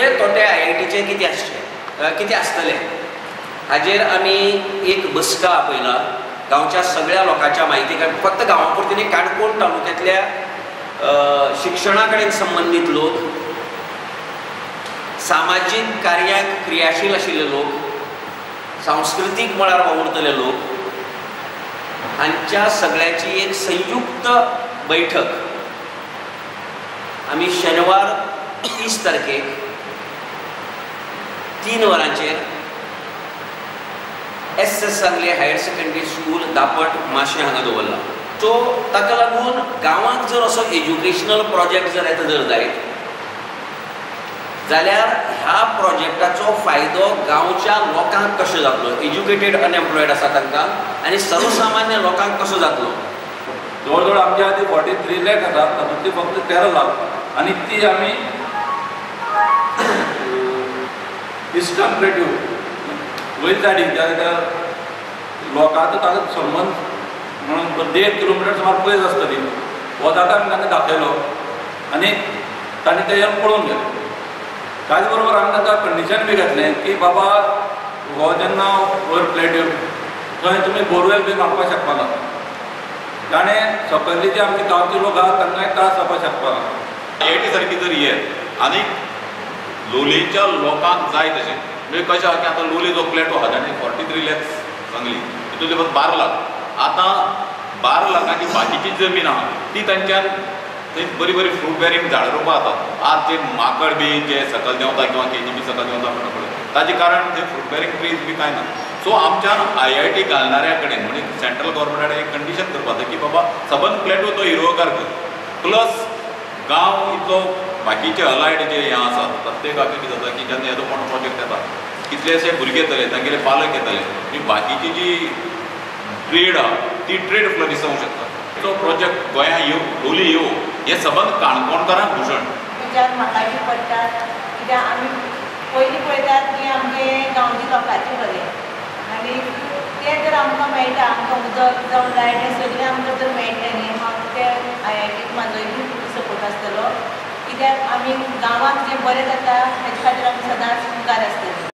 फायदे तोटे आयआयटीचे कितें आसचे कितें आसतले हाजेर आमी एक बसका आपयला गांवच्या सगळ्या लोकांच्या म्हायती खातीर. फक्त गांवा पुरती न्ही, काणकोण तालुक्यांतल्या शिक्षणा कडेन संबंदीत लोक, सामाजीक कार्याक क्रियाशील आशिल्ले लोक, सांस्कृतीक मळार वावुरतले लोक हांच्या सगळ्याची एक संयुक्त बैठक आमी शेनवार 30 तारखेक 3 वरांचेर S S Sangle higher secondary school Dapat Mashem हांगा दवरला. सो ताका लागून गांवांत जर असो एज्युकेशनल प्रोजेक्ट जर येता जर जायत जाल्यार ह्या प्रोजेक्टाचो फायदो गांवच्या लोकांक कसो जातलो, एज्युकेटेड अनएम्प्लॉयड आसा तांकां आनी सर्वसामान्य लोकांक कसो जातलो. जवळ जवळ आमच्या आदी 43 लाख आसा, तातूंतली फक्त 13 लाख आनी ती आमी इस्टर्न प्लेट्यू वयर सायडीन त्या लोकांचो ताजो संबंद म्हणून 1.5 किलोमिटर सुमार पयस आसतली. हो जाता आमी तांकां दाखयलो आनी तांणी ते येवन पळोवन गेले. त्याच बरोबर आमी तांकां कंडिशन बी घातलें की बाबा हो जेन्ना वयर प्लेट्यू थंय तुमी बोरवेल बी मारपाक शकपाना, ताणें सकयल्ली जे आमचे गांवचे लोक आहात तांकांय त्रास जावपाक शकपाना. आयआयटी सारकी जर येत आनी लोलयेच्या लोकांक जाय तशें म्हणजे कशें आहा की आतां लोलये जो प्लेटो आहा ताणें 43 लॅक्स सांगली, तितूंतले फक्त 12 लाख. आतां 12 लाखांची बाकीची जमीन आहा ती तांच्यान थंय बरी बरी फ्रूट बेरींग झाडां रोंपां जातात. आज जे माकड बी जे सकयल देंवता किंवा केजी बी सकयल देंवता म्हणटा पळय, ताजें कारण थंय फ्रूट बेरींग ट्रीज बी कांय ना. सो आमच्यान आयआयटी घालणाऱ्या कडेन म्हणजे सेंट्रल गव्हर्मेंटा कडेन एक कंडिशन करपाक जाय की बाबा सबंद प्लेटो तो हिरवोगार कर, प्लस गांव इतलो बाकीचे अलायड जे हें आसा प्रत्येकाक कितें जाता की जेन्ना येदो मोठो प्रोजेक्ट येता कितलेशे भुरगे येतले, तांगेले पालक येतले, आनी बाकीची जी ट्रेड आहा ती ट्रेड फ्लरीश जावंक शकता. तो प्रोजेक्ट गोंया येवं, लोलये येवं हें सबंद काणकोणकारांक भूषण. विचार म्हाका बी पडटा कित्याक आमी पयलीं पळयतात की आमगे गांवच्या लोकांचें बरें आनी तें जर आमकां मेळटा, आमकां उदक जावं लायट हें सगळें आमकां जर मेळटलें न्ही, हांव ते आयआयटीक म्हाजोय बी सपोर्ट आसतलो कित्याक आमी गांवांत जें बरें जाता हेजे खातीर आमी सदांच मुखार आसतलीं.